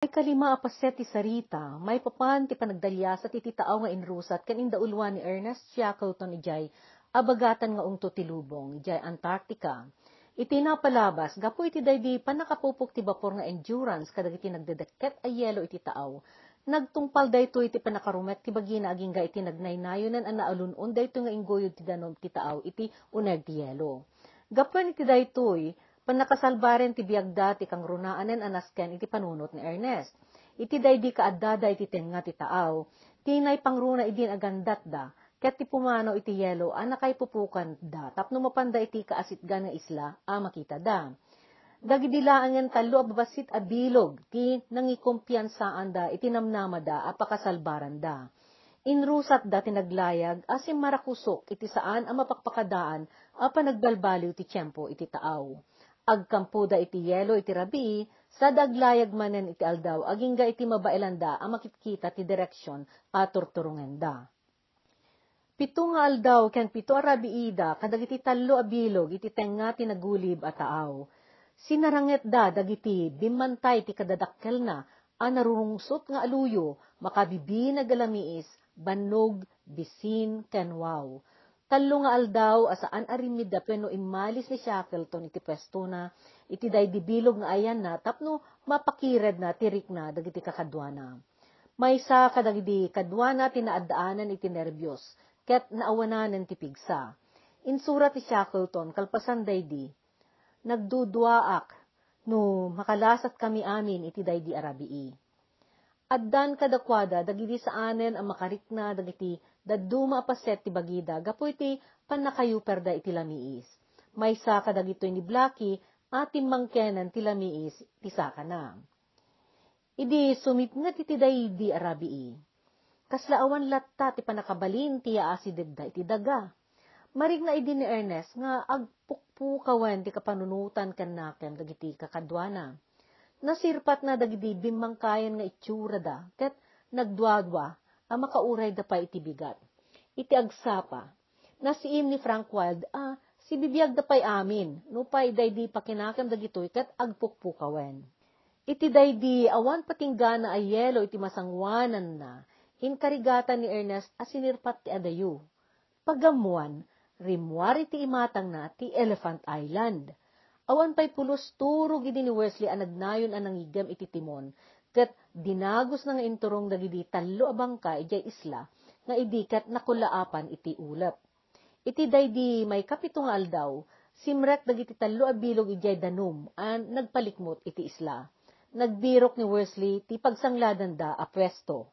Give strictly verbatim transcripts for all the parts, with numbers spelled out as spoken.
Maikalima a paset ti sarita, maipapan ti panagdaliasat iti taaw nga inrusat ken indauluan ni Ernest Shackleton idiay abagatan nga ungto ti lubong, idiay Antarctica. Iti napalabas, gapu iti daydi pannakapupok ti bapor nga Endurance kadagiti nagdedekket a yelo iti taaw, nagtungpal daytoy iti pannakarumek ti bagina agingga iti nagnaynayonen a naalun-on daytoy nga ingguyod ti danum ti taaw iti uneg ti yelo. Gapuan iti daytoy, pannakasalbaren ti biagda ti kangrunaanen a nasken iti panunot ni Ernest. Iti daydi kaaddada iti tengnga ti taaw, ti naipangruna idi nagandatda, ket ti pumanaw iti yelo a nakaipupokanda tapno mapanda iti kaasitgan nga isla a makitada. Dagidi laengen tallo a babassit a bilog ti nangikumpiansaanda iti namnamada a pakasalbaranda. Inrusatda ti naglayag a simmarakusok iti saan a mapakpakadaan a panagbalbaliw ti tiempo iti taaw. Agkampoda iti yelo iti rabii, sada aglayag manen iti aldaw agingga iti mabaelanda a makitkita ti direksion a turturongenda. Pito nga aldaw ken pito a rabiida kadagiti tallo a bilog iti tengnga ti nagulib a taaw. Sinarangetda dagiti bimmantay ti kadadakkelna a narurungsot nga aluyo, makabibinag a lamiis, bannog, bisin, ken waw. Tallo nga aldaw a saan a rimmiddapuen no immalis ni Shackleton iti puestona iti daydi bilog nga ayanna tapno mapakiredna ti rikna dagiti kakaduana. Maysa kadagidi kaduana ti naaddaanan iti nerbios ket naawananen ti pigsa. Insurat ni Shackleton kalpasan daydi, "Nagduduaak no makalasatkami amin iti daydi a rabii." Addan kadakuada dagidi saanen a makarikna dagiti dadduma a paset ti bagida gapu iti pannakayuperda iti lamiis. Maysa kadagitoy ni Blackie a timmangkenen ti lamiis ti sakana. Idi sumipnget iti daydi a rabii, kasla awan latta ti pannakabalin ti yaasidegda iti daga. Marikna idi ni Ernest nga agpukpukawen ti kapanunotan kennakem dagiti kakaduana. Nasirpatna dagidi bimmangkayan nga itsurada ket nagduadua a makaurayda pay iti bigat. Iti agsapa, nasiim ni Frank Wilde a sibibiagda pay amin, nupay daydi pakinakem dagitoy ket agpukpukawen. Iti daydi awan patinggana a yelo iti masangoananna, inkarigatan ni Ernest a sinirpat ti adayo. Pagammoan, rimmuar iti imatangna ti Elephant Island. Awan pay pulos turog idi ni Wesley a nagnayon a nangiggem iti timon, ket dinagusna nga inturong dagidi tallo a bangka idiay isla nga idi ket nakullaapan iti ulep. Iti daydi maikapito nga aldaw, simrek dagiti tallo a bilog idiay danum a nagpalikmut iti isla. Nagbirok ni Wesley ti pagsangladanda a puesto.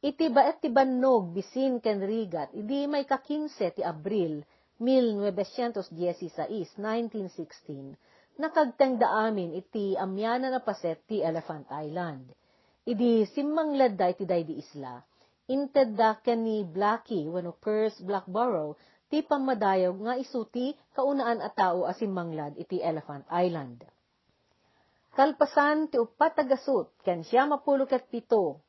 Iti baet ti bannog, bisin ken rigat, idi maikakinse ti Abril, mil novecientos dieciséis, nineteen sixteen, nakagtengda amin iti amianan a paset ti Elephant Island. Idi simmangladda iti daydi isla, intedda ken ni Blackie wenno Perce Blackborow ti pammadayag nga isu ti kaunaan a tao a simmanglad iti Elephant Island. Kalpasan ti uppat a gasut ken siam a pulo ket pito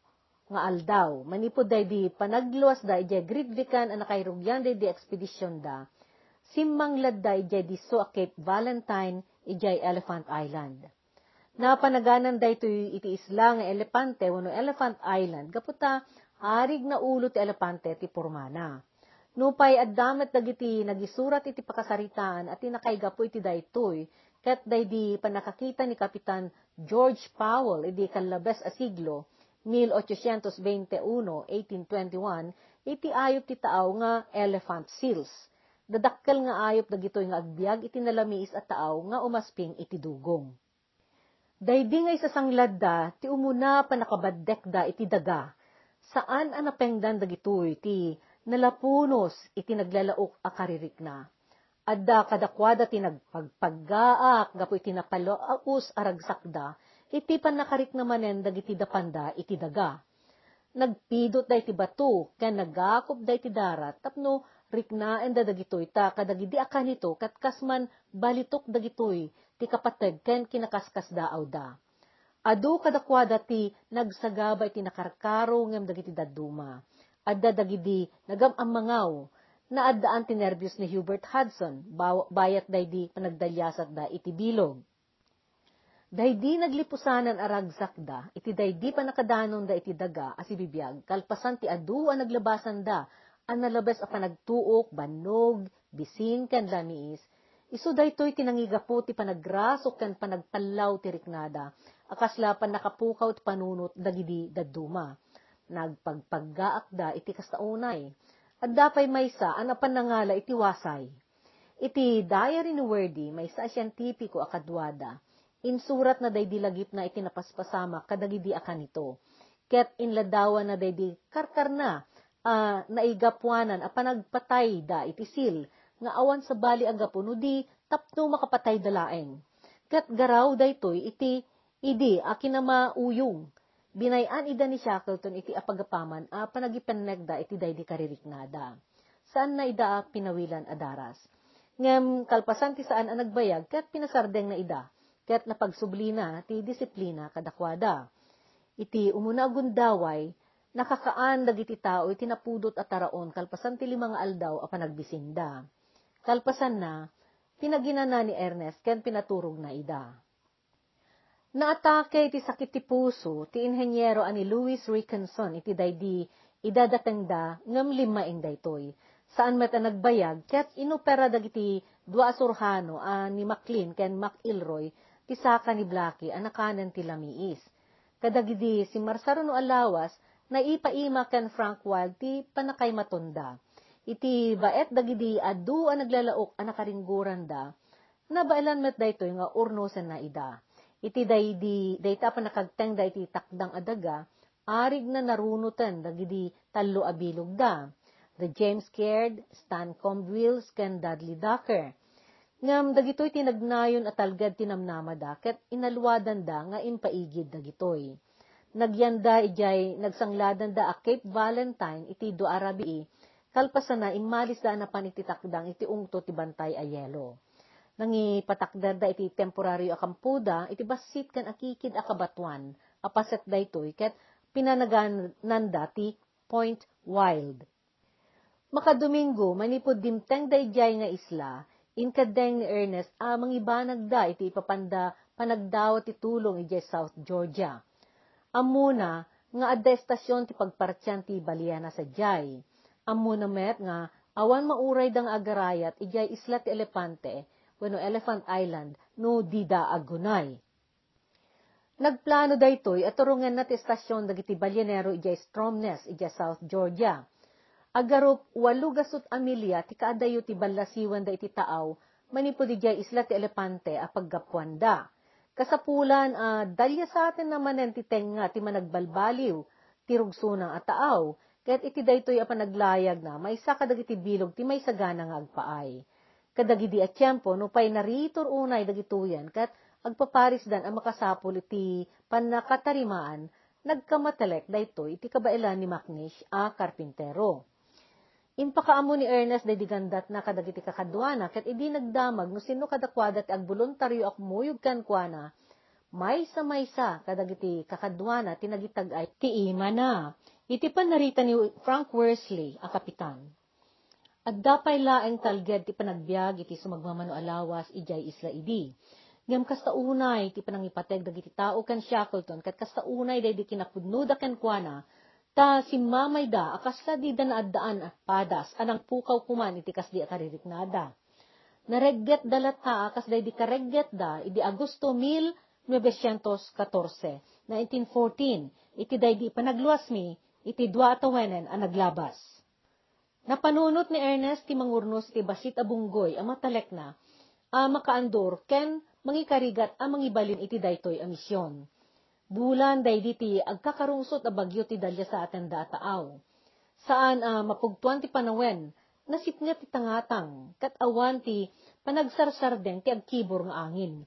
nga aldaw, manipud daydi panagluasda idiay grigrikan a nakairugian daydi ekspedisionda, simmangladda idiay disso a Cape Valentine idiay Elephant Island. Napanaganan daytoy iti isla nga Elepante wenno Elephant Island gapu ta arig nga ulo ti elepante ti pormana. Nupay adda met dagiti nagisurat iti pakasaritaan a ti nakaigapu iti daytoy, ket daydi pannakakita ni Kapitan George Powell idi kallabes a siglo, mil ochocientos veintiuno, eighteen twenty-one, iti ayup ti taaw nga elephant seals. Dadakkel nga ayup dagitoy nga agbiag iti nalamiis a taaw nga umasping iti dugong. Daydi nga isasangladda ti umuna a pannakabaddekda iti daga. Saan a napengdan dagitoy ti nalapunos iti naglalaok a karirikna. Adda kadakuada ti nagpagpaggaak gapu iti napalaus a ragsakda iti pannakarikna manen dagiti dapanda iti daga. Nagpidotda iti bato ken nagakupda iti darat tapno riknaenda dagitoy ta kadagidi a kanito ket kas man balitok dagitoy ti kapateg ken kinakaskasdaawda. Adu kadakuada ti nagsagaba iti nakarkaro ngem dagiti dadduma. Adda dagidi nagam-ammangaw. Naaddaan ti nerbios ni Hubert Hudson, baw-, bayat daydi panagdaliasatda iti bilog. Daydi naglipusanan a ragsakda iti daydi pannakadanonda iti daga a sibibiag, kalpasan ti adu a naglabasanda a nalabes a panagtuok, bannog, bisin, ken lamiis, isu daytoy ti nangigapu ti panagrasuk ken panagpallaw ti riknada a kasla pannakapukaw ti panunot dagidi dadduma. Nagpagpaggaakda iti kasta unay. Adda pay maysa a napan nangala iti wasay. Iti diary ni Wordy, maysa a sientipiko a kaduada, insuratna daydi lagipna iti napaspasamak kadagidi a kanito. Ket inladawanna daydi karkarna a naigapuanan a panagpatayda iti sil nga awan sabali a gapu no di tapno makapatayda laeng. Ket garaw daytoy iti idi a kinamauyong. Binay-an ida ni Shackleton iti apagapaman a panagipennekda iti daydi kaririknada. Saanna ida a pinawilan a daras. Ngem kalpasan ti saan a nagbayag ket pinasardengna ida, ket napagsublina ti disiplina kadakuada. Iti umuna a gundaway, nakakaan dagiti tao iti napudot a taraon kalpasan ti lima nga aldaw a panagbisinda. Kalpasanna, pinaginana ni Ernest ken pinaturogna ida. Naatake iti sakit ti puso ti inheniero a ni Louis Rickenson iti daydi idadatengda ngem limmaing daytoy. Saan met a nagbayag ket inopera dagiti dua a surhano a ni McLean ken McIlroy ti saka ni Blackie a nakanen ti lamiis. Kadagidi simmarsarno a lawas, naipaima ken Frank Wilde ti pannakaimatonda. Iti baet dagidi adu a naglalaok a nakaringsaranda, nabaelan met daytoy nga urnosenna ida. Iti daydi, dayta a pannakagtengda iti takdang a daga, arigna narunoten dagidi tallo a bilogda, the James Caird, Stan Comdwills, ken Dudley Docker. Ngem dagitoy ti nagnayon a talged ti namnamada ket inaluadanda nga impaigid dagitoy. Nagyanda idiay nagsangladanda a Cape Valentine iti dua a rabii, kalpasanna, immalisda a napan iti takdang iti ungto ti bantay a yelo. Nangipatakderda iti temporario a kampoda iti bassit ken akikid a kabatoan a paset daytoy ket pinanagananda ti Point Wilde. Makadomingo, manipud dimtengda idiay nga isla, inkeddeng ni Ernest a mangibanagda iti ipapanda panagdawat ti tulong idiay South Georgia. Ammona nga adda estasion ti pagpartian ti baliana sadiay. Ammona met nga awan maurayda nga agarayat idiay Isla ti Elepante wenno Elephant Island no dida aggunay. Nagplano daytoy a turongenna ti estasion dagiti balianero idiay Stromness, idiay South Georgia. Agarup walo gasut a milya ti kaadayo ti ballasiwanda iti taaw manipud idiay Isla ti Elepante a paggapuanda. Kasapulan a dalyasatenna manen ti tengnga ti managbalbaliw ti rugsona a taaw, ket iti daytoy a panaglayagna, maysa kadagiti bilog ti maisagana nga agpaay. Kadagidi a tiempo, nupay naritor unay dagitoyen ket agpaparisdan a makasapul iti pannakatarimaan, nagkamatelek daytoy iti kabaelan ni Macnish a karpintero. Impakaammo ni Ernest daydi gandatna kadagiti kakaduana, ket idi nagdamag no sinno kadakuada ti agboluntario a kumuyog kenkuana, maysa-maysa kadagiti kakaduana ti nagitag-ay ti imana. Iti pannarita ni Frank Worsley a kapitan, adda pay laeng talged ti panagbiag iti sumagmamano a lawas idiay isla idi. Ngem kasta unay ti panangipateg dagiti tao ken Shackleton, ket kasta unay daydi kinapudnoda kenkuana, ta simmamayda a kasla dida naaddaan a padas a nangpukaw koman iti kasdi a kaririknada. Nareggetda latta a kas daydi kareggetda idi Agosto mil novecientos katorse, nineteen fourteen, iti daydi panagluasmi iti dua a tawenen a naglabas. Napanunot ni Ernest ti mangurnos iti bassit a bunggoy a matalekna a makaandur ken mangikarigat a mangibalin iti daytoy a mision. Bulan daydi ti agkakarungsot a bagyo ti dalyasatenda a taaw. Saan a mapugtoan ti panawen, nasipnget ti tangatang, ket awan ti panagsarsardeng ti agkibor nga angin.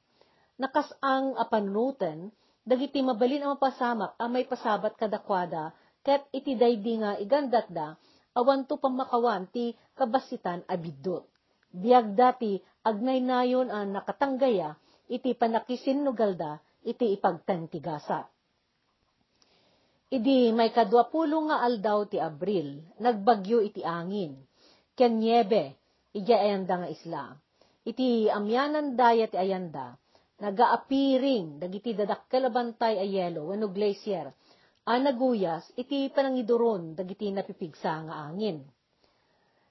Nakasang a panunoten dagiti mabalin a mapasamak a maipasabat kadakuada, ket iti daydi nga igandatda, awanto pammakawan ti kabassitan a biddut. Biagda ti agnaynayon a nakatanggaya iti pannakisinugalda iti ipagteng ti gasat. Idi maikaduapulo nga aldaw ti Abril, nagbagyo iti angin ken niebe idiay ayanda nga isla. Iti amianan dayat ti ayanda, nagaapiring dagiti dadakkel a bantay a yelo wenno glacier a naguyas iti panangiduron dagiti napipigsa nga angin.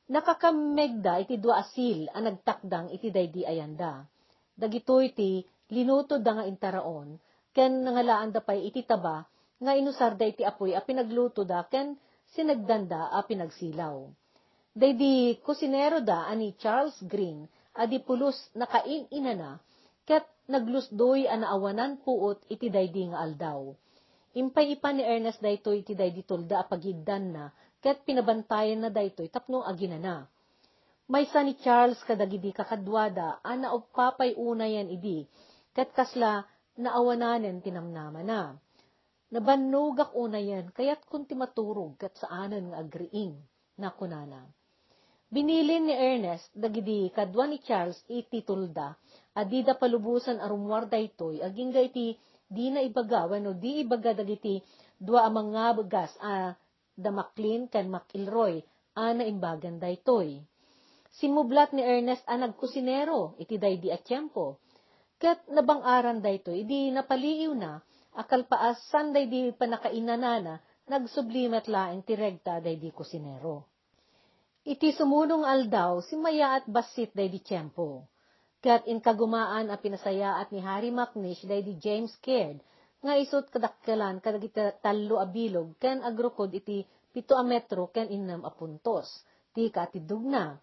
Nakakammegda iti dua a sil a nagtakdang iti daydi a yanda. Dagitoy ti linutodda nga intaraon, ken nangalaanda pay iti taba nga inusarda iti apuy a pinaglutoda ken sinegdanda a pinagsilaw. Daydi kusineroda a ni Charles Green a di pulos nakain-inana, ket naglusdoy a naawanan puot iti daydi nga aldaw. Impay-ipan ni Ernest daytoy iti daydi tolda a pagiiddanna, ket pinabantayanna daytoy tapno aginana. Maysa ni Charles kadagidi kakaduada a nauppa pay unayen idi, ket kasla naawananen ti namnamana. "Nabannogak unayen, kayatkon ti maturog ket saanen nga agriing," nakunana. Binilin ni Ernest dagidi kadua ni Charles iti tolda a dida palubosan a rummuar daytoy agingga iti dina ibaga wenno di ibaga dagiti dua a mangabagas a da Maclean ken McIlroy a naimbagan daytoy. Simmublat ni Ernest a nagkusinero iti daydi a tiempo, ket nabang-aran daytoy idi napaliiwna a kalpasan daydi pannakainanana, nagsubli met laeng ti regta daydi kusinero. Iti sumuno nga aldaw, simmayaat bassit daydi tiempo. Ket inkagumaan a pinasayaat ni Harry McNish daydi James Caird nga isut' kadakkelan kadagiti tallo a bilog ken agrukod iti pito a metro ken innem a puntos ti kaatiddogna.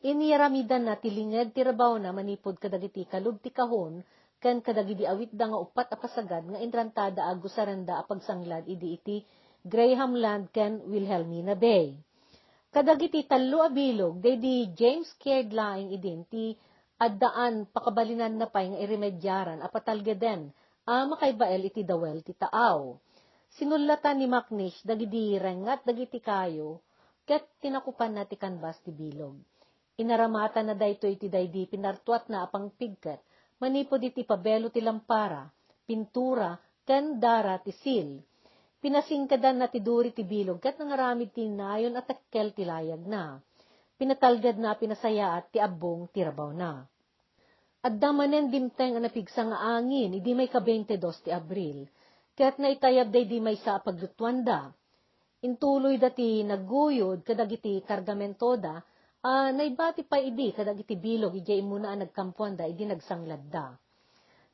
Inyaramidanna ti linged ti rabawna manipud kadagiti kalub ti kahon ken kadagidi awitda nga uppat a pasagad nga inrantada a agusarenda a pagsanglad idi iti Graham Land ken Wilhelmina Bay. Kadagiti tallo a bilog, daydi James Caird laeng idin ti addaan pakabalinanna pay nga iremediaran a patalgeden a makaibael iti dawel ti taaw. Sinullatan ni McNish dagidi rengngat dagiti kayo ket tinakupanna ti kanbas ti bilog. Inaramatanna daytoy iti daydi pinartuatna a pangpigket manipud iti pabelo ti lampara, pintura, ken dara ti sil. Pinasingkedanna ti duri ti bilog ket nangaramid ti nayon a tekkel ti layagna. Pinatalgedna a pinasayaat ti abbong ti rabawna. Adda manen dimteng a napigsa nga angin idi maika-bente dos ti Abril, ket naitayab daydi maysa a paglutuanda. Intuloyda ti nagguyod kadagiti kargamentoda a naibati pay idi kadagiti bilog idiay immuna a nagkampuanda idi nagsangladda.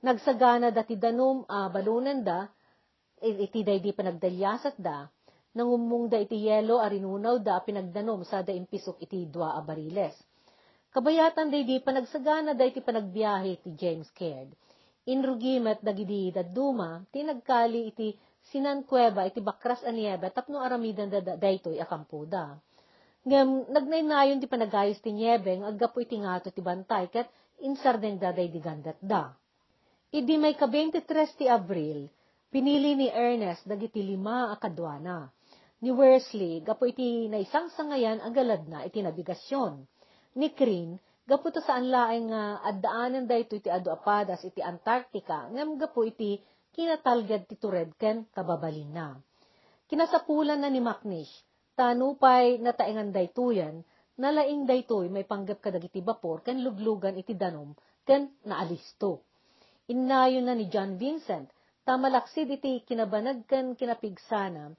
Nagsaganada ti danum a balonenda iti daydi panagdaliasatda. Nangummongda iti yelo a rinunawda a pinagdanum sada impisok iti dua a bariles. Kabayatan daydi panagsaganada iti panagbiahe ti James Caird. Inrugi met dagidi dadduma ti nagkali iti sinan kuweba iti bakras a niebe tapno aramidenda da-, daytoy a kampoda. Ngem nagnaynayon ti panagayos ti niebe nga aggapu iti ngato ti bantay ket insardengda daydi gandetda. Idi maika-bente tres ti Abril, pinili ni Ernest dagiti lima a kaduana. Ni Worsley, gapu iti naisangsangayan a galadna iti nabigasion. Ni Crean, gapu ta saan laeng nga addaanen daytoy ti adu a padas iti Antarctica, ngem gapu iti kinatalged ti tured ken kababalinna. Kinasapulanna ni McNish, ta nupay nataengan daytoyen, nalaing daytoy maipanggep kadagiti bapor ken luglugan iti danum ken naalisto. Innayonna ni John Vincent, ta malaksid iti kinabanag ken kinapigsana,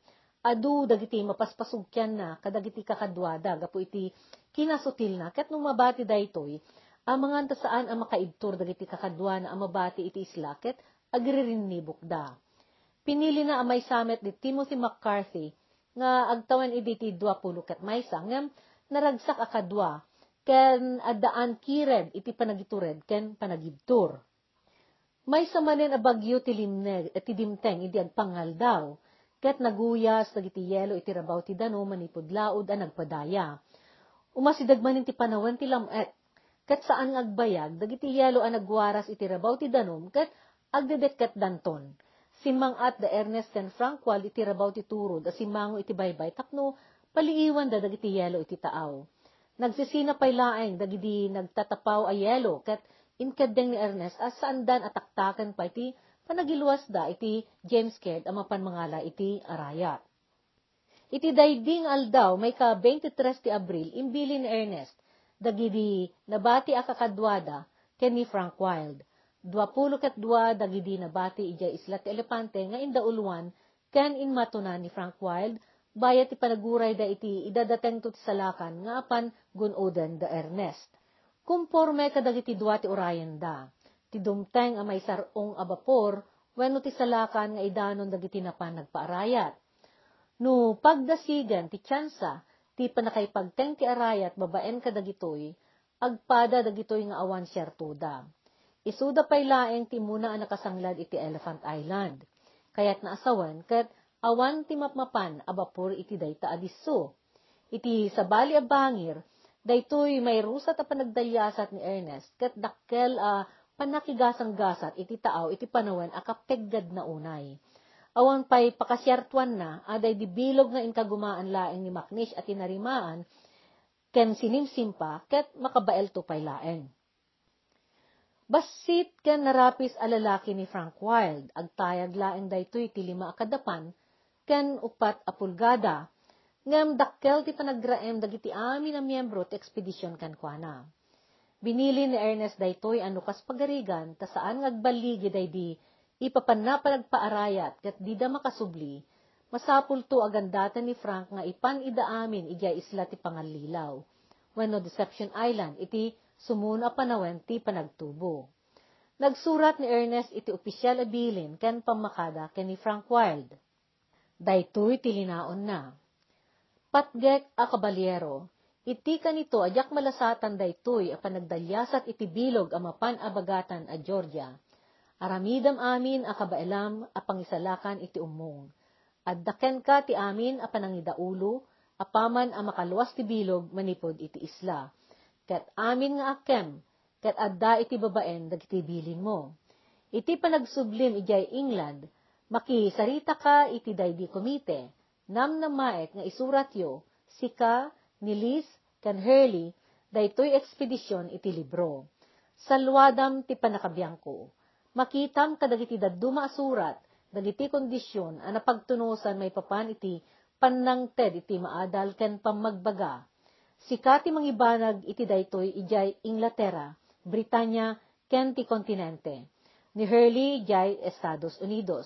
adu dagiti mapaspasugkianna kadagiti kakaduada gapu iti kinasutilna, ket no mabati daytoy, amangan ta saan a makaibtur dagiti kakaduana a mabati iti isla ket agririnnibukda. Pinilina a maysa met ni Timothy McCarthy nga agtawen idi ti duapulo ket maysa, ngem naragsak a kadua, ken addaan kired iti panagitured ken panagibtur. Maysa manen a bagyo ti limneg, ti dimteng idi agpangaldaw, ket naguyas dagiti yelo iti rabaw ti danum manipud laud a nagpadaya. Umasideg manen ti panawen ti lam-et, ket saan nga agbayag dagiti yelo a nagwaras iti rabaw ti danum ket agdedekketdanton. Simmang-at da Ernest ken Frank Wild iti rabaw ti turod a simmango iti baybay tapno paliiwanda dagiti yelo iti taaw. Nagsisina pay laeng dagidi nagtatapaw a yelo ket inkeddeng ni Ernest a saandan a taktaken pay ti panagiluasda iti James Caird a mapan mangala iti arayat. Iti daydi nga aldaw, maika-bente tres ti Abril, imbilin ni Ernest dagidi nabati a kakaduada ken ni Frank Wild. Dua pulo ket dua dagidi nabati idiay Isla ti Elepante nga indauluan ken inmatunan ni Frank Wilde bayat ti panagurayda iti idadatengto ti salakan nga apan gun-oden da Ernest. Kumporme kadagiti dua ti urayenda, ti dumteng a maisar-ong a bapor wenno ti salakan nga idanon dagiti napan nagpaarayat. No pagdasigen ti tiansa ti pannakaipagteng ti arayat babaen kadagitoy, agpada dagitoy nga awan siertoda. Isuda pay laeng ti immuna a nakasanglad iti Elephant Island. Kayatna a sawen ket awan ti mapmapan a bapor iti dayta a disso. Iti sabali a bangir, daytoy mairusat a panagdaliasat ni Ernest ket dakkel a pannakigasanggasat iti taaw iti panawen a kapeggadna unay. Awan pay pakasiertoanna a daydi bilog nga inkagumaan laeng ni Macnish a tinarimaan ken sinimsimpa ket makabaelto pay laeng. Bassit ken narapis a lalaki ni Frank Wilde, agtayag laeng daytoy ti lima a kadapan ken uppat a pulgada, ngem dakkel ti panagraem dagiti amin a miembro ti ekspedision kenkuana. Binili ni Ernest daytoy a no kas pagarigan ta saan nga agballigi daydi ipapanna panagpaarayat ket dida makasubli, masapulto a gandaten ni Frank nga ipan ida amin idiay isla ti Pangallilaw, wenno Deception Island, iti sumuno a panawen ti panagtubo. Nagsurat ni Ernest iti opisial a bilin ken pammakada ken ni Frank Wilde. Daytoy ti linaonna. Patgek a kabaliero, iti kanito a diak malasatan daytoy a panagdaliasat iti bilog a mapan a bagatan a Georgia. Aramidem amin a kabaelam a pangisalakan iti ummong. Adda kenka ti amin a panangidaulo, apaman a makaluas ti bilog manipud iti isla. Ket amin nga akkem, ket adda iti babaen dagiti bilinmo. Iti panagsublim idiay England, makisaritaka iti daydi komite, namnamaek nga isuratyo, sika, ni Liz, ken Hurley, daytoy ekspedision iti libro. Saluadam ti pannakabiangko. Makitam kadagiti dadduma a surat, dagiti kondision a napagtunosan maipapan iti pannangted iti maadal ken pammagbaga. Sika ti mangibanag iti daytoy idiay Inglaterra, Britania, ken ti kontinente. Ni Hurley idiay Estados Unidos.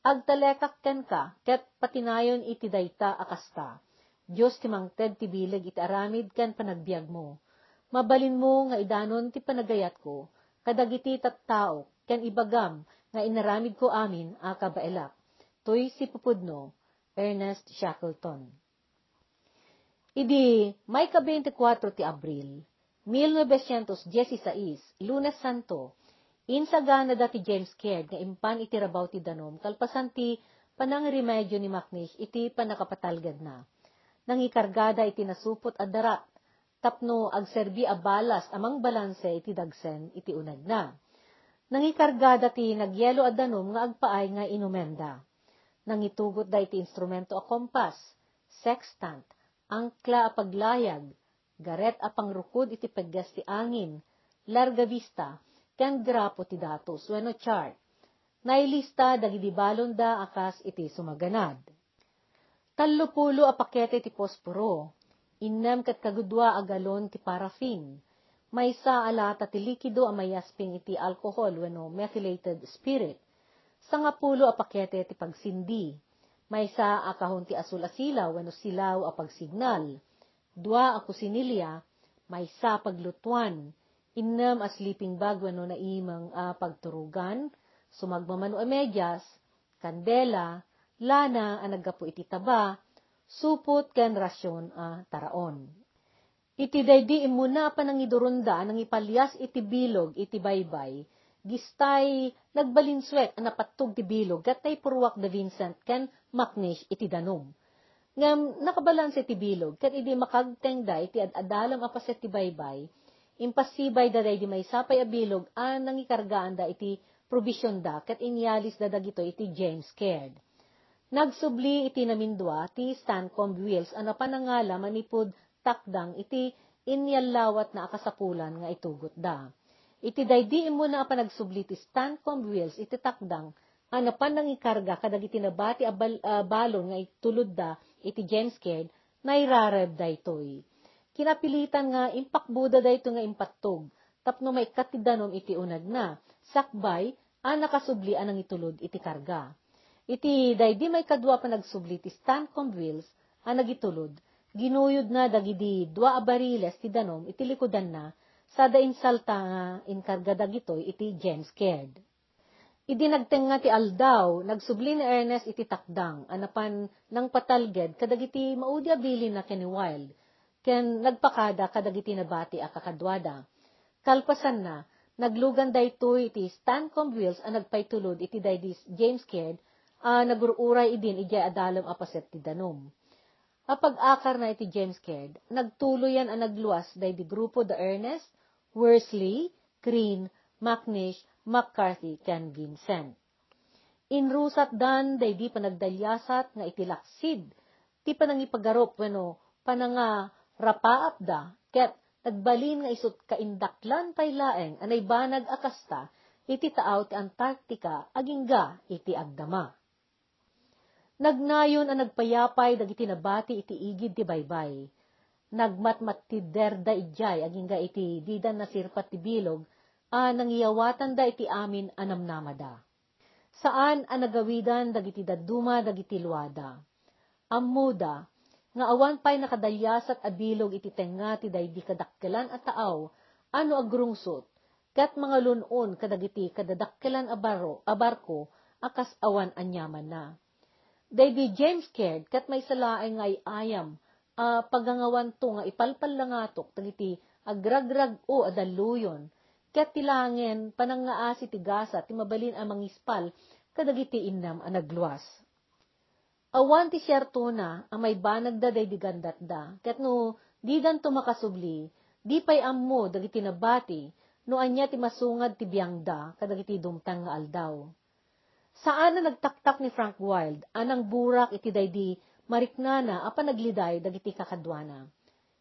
Agtalekak kenka ket patinayon iti dayta a kasta. Dios ti mangted ti bileg iti aramid ken panagbiagmo. Mabalinmo nga idanon ti panagayatko kadagiti tattao ken ibagam nga inaramidko amin a kabaelak. Toy si pupudno, Ernest Shackleton. Idi Mayka twenty-four ti Abril, mil novecientos dieciséis, Lunes Santo, insaganada ti James Caird nga impan iti rabaw ti danum kalpasan ti panangiremedyo ni Macnish iti pannakapatalgedna. Nangikargada iti nasupot a darak tapno agserbi a balas a mangbalanse iti dagsen iti unegna. Nangikargada ti nagyelo a danum nga agpaay nga inumenda. Nangitugotda iti instrumento a kompas, sextant, angkla a paglayag, garet a pangrukod iti pegges ti angin, larga vista, ken grapo ti datos wenno chart. Nailista dagidi balonda a kas iti sumaganad. Tallo pulo a pakete ti posporo, innem ket kagudua a galon ti paraffin, maysa a lata ti likido a mayasping iti alcohol wenno methylated spirit, sangapulo a pakete ti pagsindi, maysa a kahon ti asul a silaw wenno silaw a pagsignal, dua a kusinilya, maysa a paglutuan, innem a sleeping bag wenno naimeng a pagturugan, sumagmamano a medyas, kandela, lana a naggapu iti taba, supot ken rasion a taraon. Iti daydi immuna a panangiduronda a nangipalias iti bilog iti baybay, distay nagbalinsuet a napattog ti bilog ket naipurruak da Vincent ken Macnish iti danum. Ngem nakabalanse ti bilog ket idi makagtengda iti ad-adalem a paset ti baybay, impasibayda daydi maysa pay a bilog a nangikargaanda iti probisionda ket inyalisda dagitoy iti James Caird. Nagsubli iti namindua ti Stancomb Wills a napan a ngala manipud takdang iti inyallawatna a kasapulan nga itugotda. Iti daydi immuna a panagsubli ti Stancomb Wills iti takdang a napan nangikarga kadagiti nabati a bal-, a balon nga itulodda iti James Caird, nairareb daytoy. Kinapilitan nga impakboda daytoy nga impattog tapno maikkat ti danum iti unegna. sakbay a nakasubli a nangitulod iti karga. Iti daydi maikadua a panagsubli ti Stancomb Wills a nagitulod, ginuyodna dagidi dua a bariles ti danum iti likudanna, sada insalta nga inkarga dagitoy iti James Caird. Idi nagtengnga ti aldaw, nagsubli ni Ernest iti takdang a napan nangpatalged kadagiti maudi a bilinna ken ni Wilde, ken nagpakada kadagiti nabati a kakaduada. Kalpasanna, naglugan daytoy iti Stancomb Wills a nagpaitulod iti daydi James Caird a nagur-uray idin idiay adalem a paset ti danum. Apag-akarna iti James Caird, nagtuloyan a nagluas daydi grupo da Ernest, Worsley, Crean, McNish, McCarthy, ken Vincent. Inrusatdan daydi panagdaliasat nga iti laksid ti panangipagarup wenno panangarapaapda, ket nagbalin nga isut' kaindaklan pay laeng a naibanag a kasta iti taaw ti Antarctica agingga iti agdama. Nagnayon a nagpayapay dagiti nabati iti igid ti baybay. Nagmatmattiderda idiay agingga iti didan nasirpat ti bilog a nangiyawatanda iti amin a namnamada. Saan a nagawidan dagiti dadduma dagiti luada. Ammoda nga awan pay nakadaliasat a bilog iti tengnga ti daydi kadakkelan a taaw a no agrungsot ket mangalun-on kadagiti kadadakkelan a baro-, a barko a kas awan aniamanna. Daydi James Caird ket maysa laeng nga ay-ayam a pagangawanto nga ipalpallangatok dagiti agragrag-o a dalluyon, ket ti laengen panangngaasi ti gasa ti mabalin a mangispal kadagiti innem a nagluas. Awan ti siertona a maibanagda daydi gandatda, ket no didanto makasubli, di pay ammo dagiti nabati no ania ti masungad ti biangda kadagiti dumteng nga aldaw. Saan a nagtaktak ni Frank Wilde a nangburak iti daydi mariknana a panagliday dagiti kakaduana.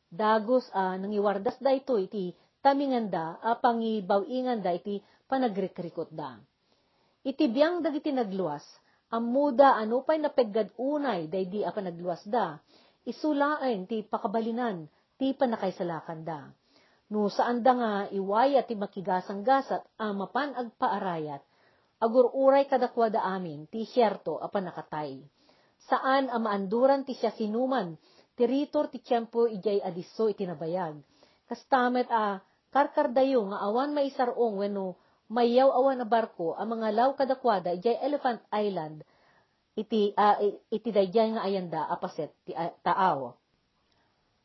Dagus a nangiwardas daytoy iti taminganda a pangibaw-inganda iti panagrikrikutda. Iti biang dagiti nagluas, ammoda a nupay napeggad unay daydi a panagluasda, isu laeng ti pakabalinan ti pannakaisalakanda. No saanda nga iwaya ti makigasanggasat a mapan agpaarayat, agur-uray kadakuada amin ti sierto a pannakatay. Saan a maanduran ti siasinoman ti ritor ti tiempo idiay a disso iti nabayag. Kasta met a karkardayo nga awan maisar-ong wenno mayaw-awan a barko a mangalaw kadakuada idiay Elephant Island iti, a, i-, iti daydiay nga ayanda a paset ti a-, taaw.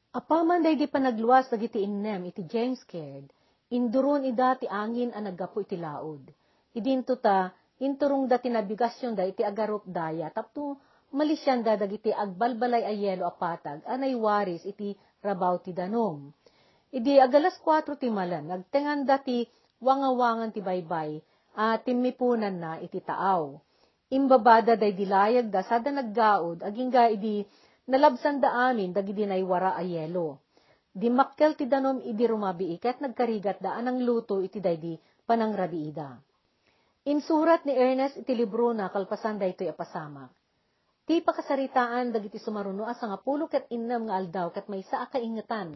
Apaman daydi panagluas dagiti innem iti James Caird, induron ida ti angin a naggapu iti laud. Idinto ta, inturongda ti nabigasionda iti agarup daya tapno malisianda dagiti agbalbalay a yelo a patag a naiwaris iti rabaw ti danum. Idi agalas kuatro ti malem, nagtenganda ti wangawangan ti baybay a timmipunanna iti taaw. Imbabada daydi layagda sada naggaud agingga idi nalabsanda amin dagidi naiwara a yelo. Dimmakkel ti danum idi rumabii ket nagkarigatda a nangluto iti daydi panangrabiida. Insurat ni Ernest iti librona kalpasan daytoy a pasamak. Ti pakasaritaan dagiti sumaruno a sangapulo ket innem nga aldaw ket maysa a kaingetan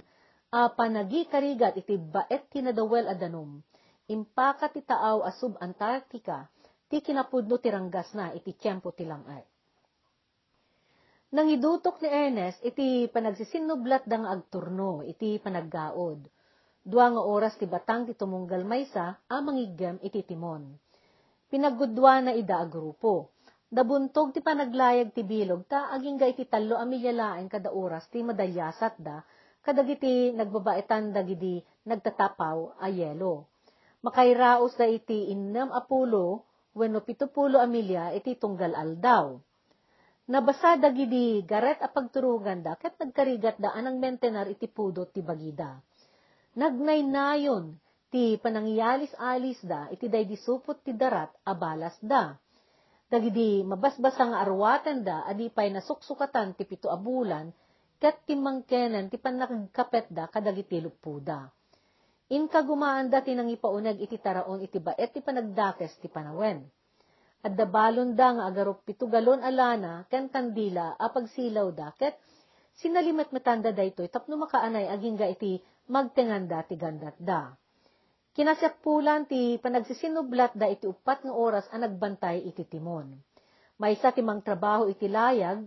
a panagikarigat iti baet ti nadawel a danum. Impaka ti taaw a sub-Antarctica ti kinapudno ti ranggasna iti tiempo ti lang-et. Nangidutok ni Ernest iti panagsisinnublatda nga agturno iti panaggaud. Dua nga oras ti batang ti tumunggal maysa a mangiggem iti timon. Pinagguduana ida a grupo. Nabuntog ti panaglayag ti bilog ta agingga iti tallo a milya laeng kada oras ti madaliasatda kadagiti nagbabaetan dagidi nagtatapaw a yelo. Makairaosda iti innem a pulo wenno pito pulo a milya iti tunggal aldaw. Nabasa dagidi garet a pagturoganda ket nagkarigatda a nangmentenar iti pudot ti bagida. Nagnaynayon ti panangialis-alisda iti daydi supot ti darat a balasda. Dagidi mabasbasa nga aruatenda a di pay nasuksukatan ti pito a bulan ket timmangkenen ti pannakagkapetda kadagiti luppoda. Inkagumaanda ti nangipauneg iti taraon iti baet ti panagdakes ti panawen. Adda balonda nga agarup pito galon a lana ken kandila a pagsilawda ket sinalimetmetanda daytoy tapno makaanay agingga iti magtenganda ti gandatda. Kinasiappulan ti panagsisinublatda iti uppat nga oras a nagbantay iti timon. Maysa ti mangtrabaho iti layag,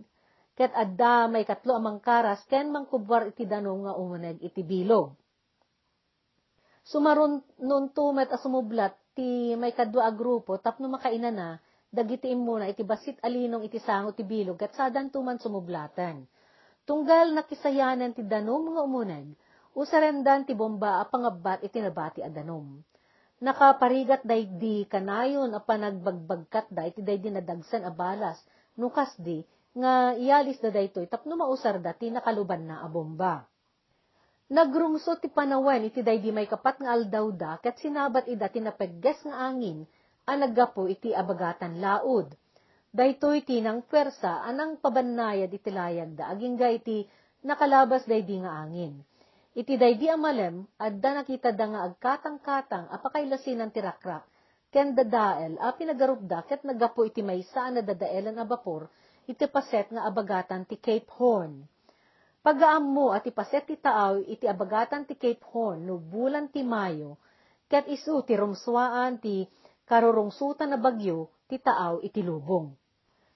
ket adda maikatlo a mangkaras ken mangkubbuar iti danum nga umuneg iti bilog. Sumarunonto met a sumublat ti maikadua a grupo tapno makainana dagiti immuna iti bassit a linong iti sango ti bilog ket sadanto man sumublaten. Tunggal nakisayanen ti danum nga umuneg, usarendan ti bomba a pangabbat iti nabati a danum. Nakaparigat daydi kanayon a panagbagbagkatda iti daydi nadagsen a balas no kasdi nga iyalisda daytoy tapno mausarda ti nakalubanna a bomba. Nagrungsot ti panawen iti daydi maikapat nga aldawda ket sinabat ida ti napegges nga angin a naggapu iti abagatan laud. Daytoy ti nangpuersa a nangpabannayad iti layagda agingga iti nakalabas daydi nga angin. Iti daydi a malem, adda nakitada nga agkatangkatang a pakailasinan ti rakrak ken dadael a pinagarupda ket naggapu iti maysa a nadadaelan a bapor iti paset nga abagatan ti Cape Horn. Pagaammo a ti paset ti taaw iti abagatan ti Cape Horn no bulan ti Mayo, ket isu ti rumsuaan ti karurungsotan a bagyo ti taaw iti lubong.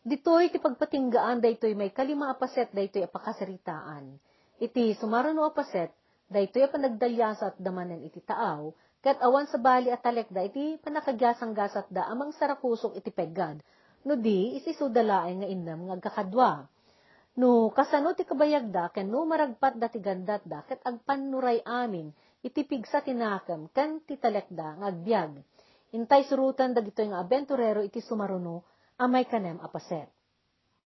Ditoy ti pagpatinggaan daytoy maikalima a paset daytoy a pakasaritaan. Iti sumaruno a paset, daytoy a panagdaliasatda manen iti taaw, ket awan sabali a talekda iti pannakagasanggasatda a mangsarakusok iti peggad, no di, is-isuda laeng nga innem nga agkakadua. No kasano ti kabayagda ken no maragpatda ti gandatda ket agpannuray amin iti pigsa ti nakem ken ti talekda nga agbiag. Intay suroten dagitoy nga abenturero iti sumaruno a maikanem a paset.